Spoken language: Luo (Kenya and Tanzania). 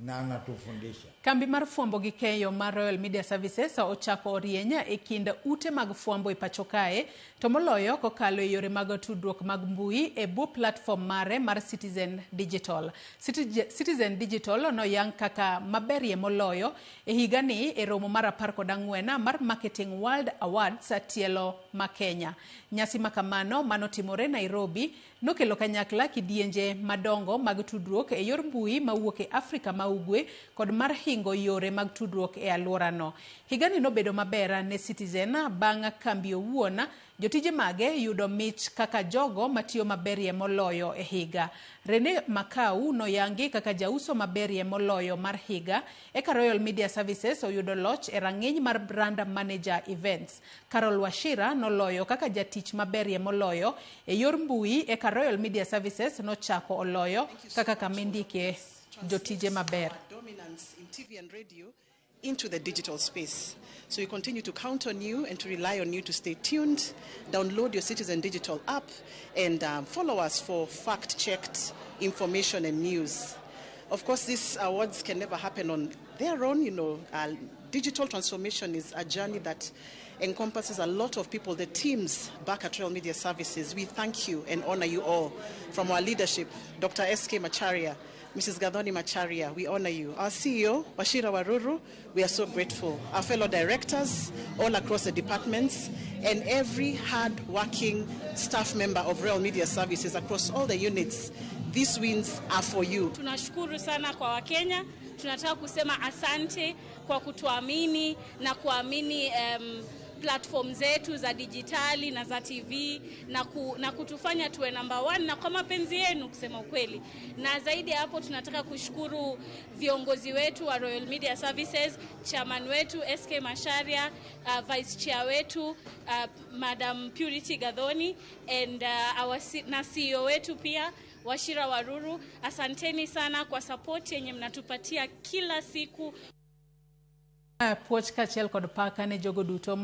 Na anatufundisha. Kambi mar fwambo gi keyo mar Royal Media Services ochako orieny e kind ute mag fwambo e pacho kae, to moloyo kokalo e yore mag tudruok mag mbui e bwo platform mare mar Citizen Digital. Citizen Digital noyang kaka maberie moloyo e higani e romo mar 14 mar Marketing World Awards tielo ma Kenya. Nyasi makamano manotimore Nairobi nokelo kanyakla kidienje madongo mag tudruok e yor mbui mawuok e Afrika ma Ugwe kod mar hingo yore mag tudruok e alworano. Higani nobedo maber ne Citizen bang' kambi owuon jotije mage yudo mich kaka jogo matiyo maberie moloyo e higa. Rene Makau noyangi kaka jauso maberie moloyo mar higa, eka Royal Media Services oyudo loch e rang'iny mar Brand Manager Events. Carol Wachira noloyo kaka jatich maberie moloyo e yor mbui, eka Royal Media Services nochako oloyo kaka kama indike jotije maber. Dominance in TV and radio into the digital space. So we continue to count on you and to rely on you to stay tuned, download your Citizen Digital app, and follow us for fact-checked information and news. Of course, these awards can never happen on their own. Digital transformation is a journey that encompasses a lot of people, the teams back at Royal Media Services. We thank you and honor you all. From our leadership, Dr. S.K. Macharia, Mrs. Gathoni Macharia, we honor you. Our CEO, Wachira Waruru, we are so grateful. Our fellow directors all across the departments, and every hard-working staff member of Royal Media Services across all the units, these wins are for you. Tunashukuru sana kwa Wakenya. Tunataka kusema asante kwa kutuamini na kuamini platform zetu za dijitali na za TV na kutufanya tuwe number one na kwa mapenzi yenu kusema ukweli. Na zaidi ya hapo tunataka kushukuru viongozi wetu wa Royal Media Services, chairman wetu SK Macharia, vice chair wetu Madam Purity Gathoni and our na CEO wetu pia Wachira Waruru. Asanteni sana kwa support yenye mnatupatia kila siku. Puoch kaachiel kod paka ne jogo duto ma